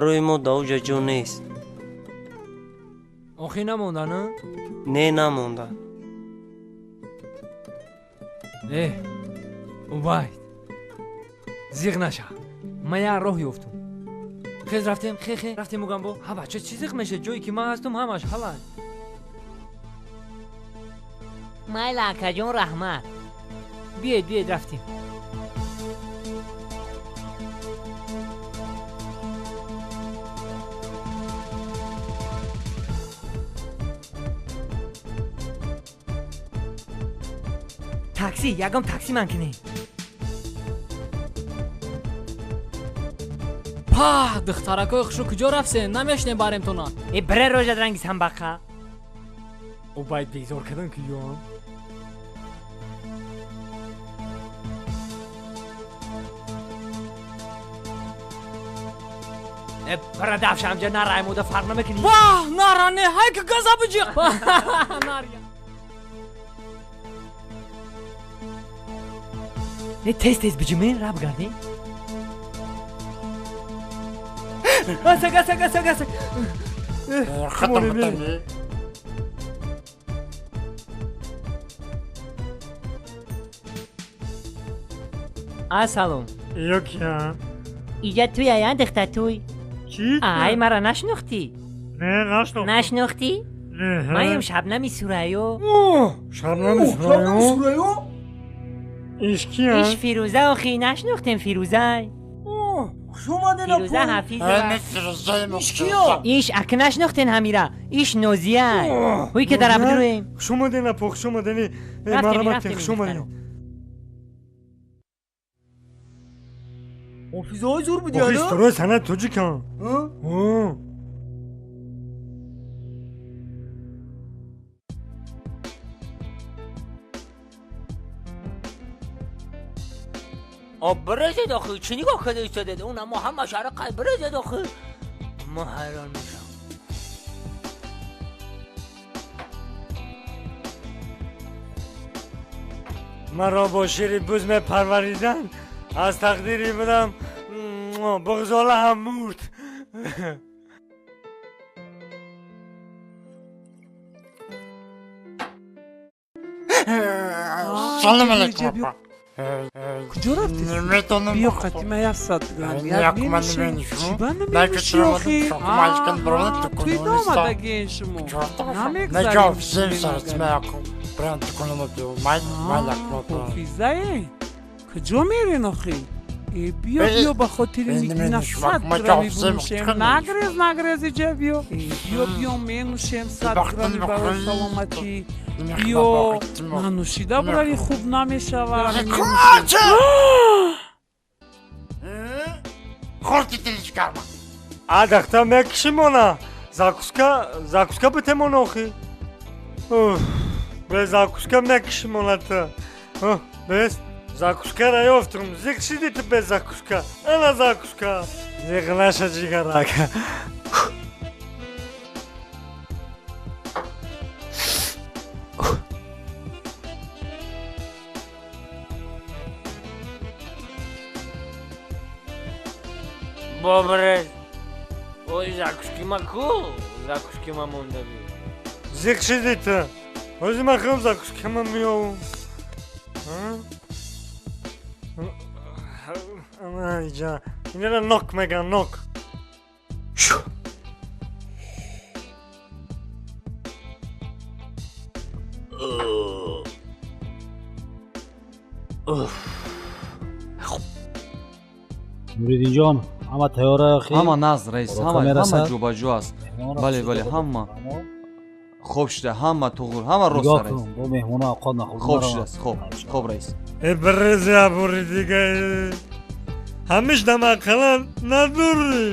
Барои мо да уҷа ҷо нест. Охи намондан? Не, намондан. Э, Убайд, зиғ наша, ман як роҳ ёфтум. Хез рафтем, хе хе рафтем угамбо. Ҳа бача, чӣ зиқ меша? Ҷое ки ман ҳастум, ҳамаш ҳалай. Майла, акаҷон, раҳмат. Биёед, биёед, рафтем. Такси, ягон такси ман кунем. Паҳ, духтаракои хушрӯ, куҷо рафтсен? Намешнем баремтона. Э, бире рожад ранги самбақа. Убайд, безор кардан ки ё. Э, бира давшамҷа, нараймуда, фарқ намекунӣ. Ваҳ, нара не, ҳайка газа биҷиқ. Наря. Не, тез тез биҷимин, ра бигардем. Асак, асак, асак, асак. Хатам битами. Ассалом. Ё кия? Иҷа туй ая, духта туй. Чӣ? Ай, мара нашинохтӣ? Не, нашинохтам. Нашинохтӣ? Не. Маем Шабнами Сурайё. Шабнами Сурайё? Иш кия? Иш Фирӯза, охи нашинохтем Фирӯзай. Хуш омаден. Фирӯза Ҳафизова. Иш ака нашинохтен ҳамира. Иш Нозияй. Ҳуй ки дар абдуруем. Хуш омаден, апо, хуш омаден. Марҳамат, хуш омаден. Ҳофизаҳои зур буди. Охи исторои санъати тоҷикам. Об бирезед охи, чӣ нигоҳ карда истодед? Уна мо ҳамаш арақай, бирезед охи. Мо ҳайрон мешам. Маро бо шири буз мепарвариданд, аз тақдири будам буғзола ҳам мурд. Салом алейкум, апа. Куҷо рафтед? Наметонам. Биё қати ма 100 грамм як менӯшем. Чӣ ба наменӯшӣ охи? Туй наомадагиен шумо. Намегзарем. Ҳофизае, куҷо мерен охи? Э, биё, биё, ба хотири Нигина 100 грамми бинӯшем. Нагрез, нагрез, иҷа биё. Э, биё, биё, менӯшем 100 грамми барои саломатӣ. Биё, нанӯшида бурави хуб намешавад. Хурди дилишгарма. А дахта мекишимона. Закуска, закуска битемон охи. Бе закуска мекишимона та. Бес закускара ёфтум. Зиқ шиди ту без закуска. Ана закуска. Зиқ наша, ҷигарак. Бобрез. Ой, закуски ма ку? Закуски ма монда би. Зиқ шиди ту. Ҳози ман худам закускама меёвам. Ана иҷа. Инара нок меган, нок. Нуриддинҷон, ҳама тайёра охи? Ҳама назд, раис, Хӯрока ҳама ҳама мерасад? ҷобаҷо аст. Меҳмонро Бале, чӣ бале, дода ҳама. Фармо? Хоб шуда, ҳама туғур, ҳама рост, Нигоҳ раис. кун, бо меҳмоно авқот нахӯрд. Хоб шудааст, хоб, хоб, раис. Э, бирези абури дига. Ҳамиш дамақалан надурӣ.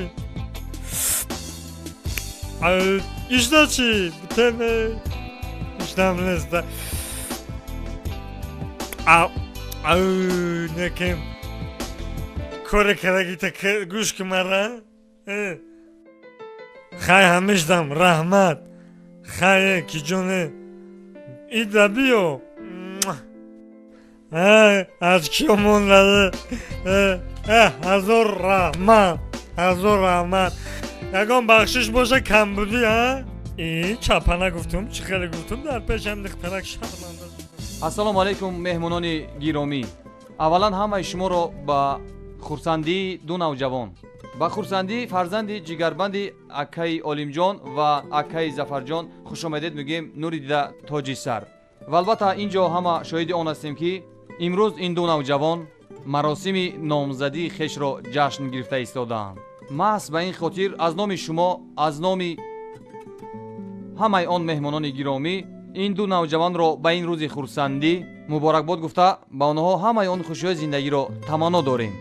Ишда чӣ? Битеме. Иштам неста. Ау, ау, некем. Коре карагита гӯш ки мара. Э. Хай, ҳамишдам раҳмат. Хай, ки ҷоне. Ида биё. Ай, аз киё монда? Э, ҳазор раҳмат. Ҳазор раҳмат. Ягон бахшиш боша камбудӣ, ҳа? И чапа нагуфтум, чӣ хеле гуфтум, дар пешам духтарак шарманда. Ассалому алайкум, меҳмонони гиромӣ. Аввалан ҳамаи шуморо ба хурсандии ду навҷавон, ба хурсандии фарзанди ҷигарбанди акаи Олимҷон ва акаи Зафарҷон хушомадед мегӯем, нури дида тоҷи сар. Ва албатта ин ҷо ҳама шоҳиди он ҳастем, ки имрӯз ин ду навҷавон маросими номзадии хешро ҷашн гирифта истодаанд. Маҳз ба ин хотир аз номи шумо, аз номи ҳамаи он меҳмонони гиромӣ ин ду навҷавонро ба ин рӯзи хурсандӣ муборакбод гуфта, ба онҳо ҳамаи он хушиҳои зиндагиро таманно дорем.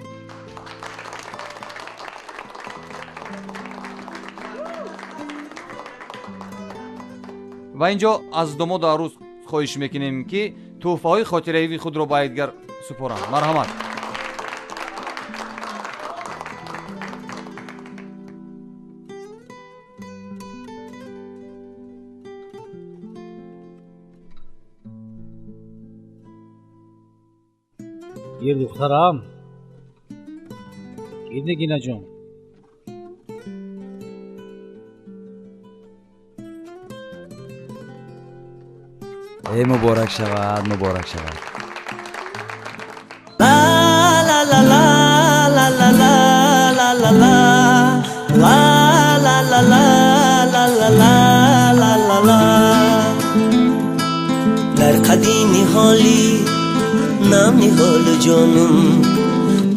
Ва ин ҷо аз домоду арӯс хоҳиш мекунем, ки тӯҳфаҳои хотираивии худро ба якдигар супоранд. Марҳамат. Гир, духтарам, гир, Нигинаҷон. Эй, муборак шавад, муборак шавад. ла ла ла ла ла ла ла ла ла ла ла ла ла ла ла ла ла ла ла. Дар қадими ҳоли нам ниҳолу ҷонум,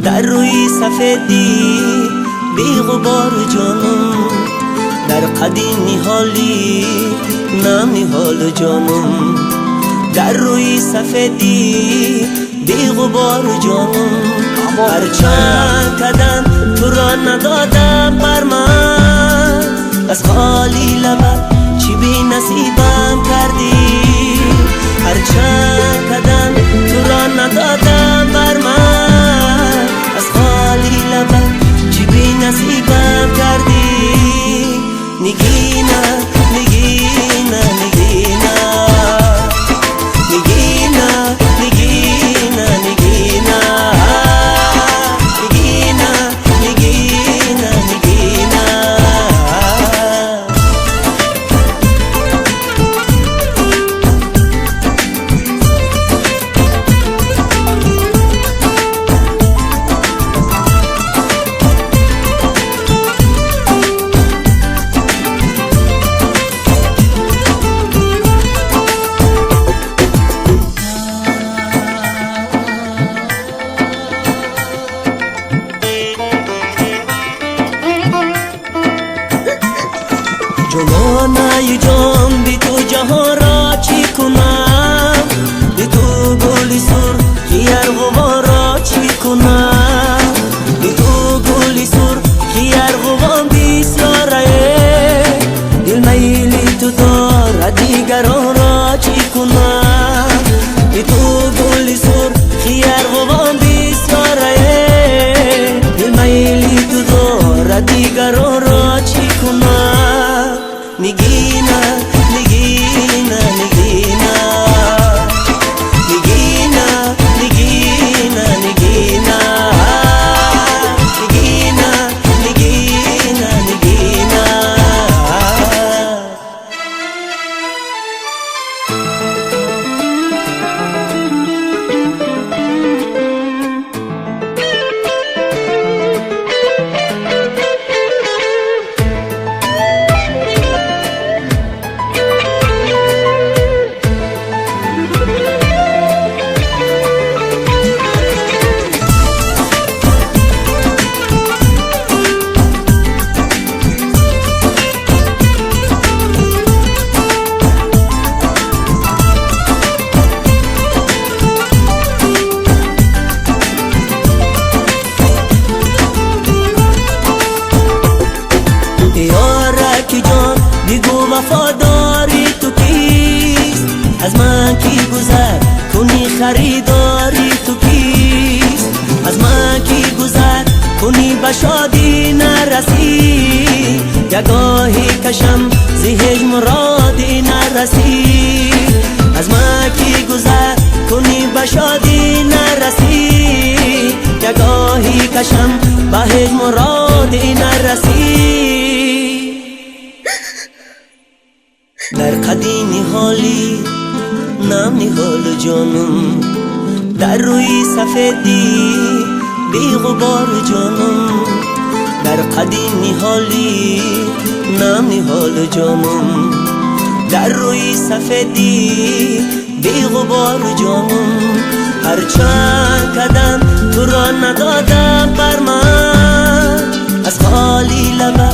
дар рӯи сафедӣ беғубору ҷонум, дар қадими ҳоли нам ниҳолу ҷонум, дар рӯи сафедӣ беғубору ҷонум. Ҳарчанд кадам туро надодам бар ман, аз холи лабат чӣ бенасибам кардӣ. Ҳарчанд кадам туро надодам бар ман, аз холи лабат чӣ бенасибам кардӣ. Нигина, Нигина, Нигина, Нигина, Нигина, Нигина, Нигина, Нигина, Нигина. Ҷононаи ҷон, би ту ҷаҳонро чӣ кунам? Би ту гули сурхи арғувонро чӣ кунам? Би ту гули сурхи арғувон бисёрае, дил майли ту дорад, дигаронро чӣ кунам? Би ту гули сурхи арғувон бисёрае, дил майли ту дорад, дигаронро чӣ кунам? Нигина, Нигина, Нигина, Нигина, Нигина, Нигина, Нигина, Нигина, Нигина. Ёраки ҷон, бигӯ вафодори ту кист? Аз ман ки гузар куни харидори ту кист? Аз ман ки гузар куни ба шодӣ нарасӣ, ягоҳе кашам зи ҳеҷ муродӣ нарасӣ. Аз ман ки гузар куни ба шодӣ нарасӣ, ягоҳе кашам, ба ҳеҷ муроде нарасӣ. Дар қади ниҳолӣ нам ниҳол ҷонум, дар рӯи сафедӣ беғубор ҷонум. Дар қади ниҳолӣ нам ниҳол ҷонум, дар рӯи сафедӣ беғубор ҷонум. Ҳарчанд кадам туро надодам бар ман, аз холи лаба